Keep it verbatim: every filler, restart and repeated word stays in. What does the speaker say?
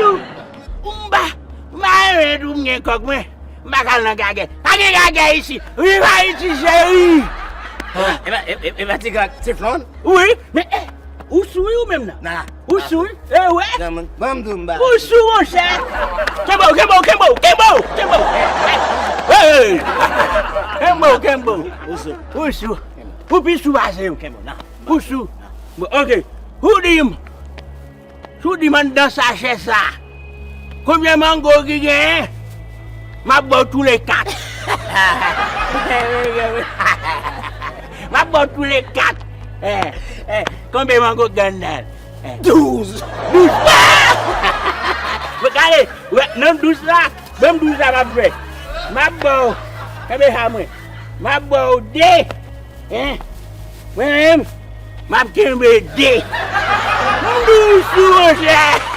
Ou m pa, m pa renmen tou m gen kòk mwen. M pa ka al nan gagè. Pa gen gagè isi. Viv Ayiti, cheri! E pa, e, e, e pa ti gag teflon? Wi, men, eh, ou sou wi ou menm nan? Ou sou wi? E wè? Ban m di w m ba. Ou sou, monchè. Kenbe w, kenbe w, kenbe w, kenbe w, kenbe w. Hey! Kenbe w, kenbe w. Ou sou. Ou sou. Ou pi sou pase m. Kenbe w, nan. Ou sou. Bon, ok. Ou di m. Si w di m anndan sachè sa, konbyen mango ki genyen, m ap ba w tou le kat. M ap ba w tou le kat. Eh, eh, konbyen mango ki gen anndan l? Eh. Douz. Douz. Bon, gade, wè, nan douz la, ban m douz la m ap fè. M ap ba w, kenbe sa mwen. M ap ba w de. Hein? Mwen menm, m ap kenbe de. M douz, monchè.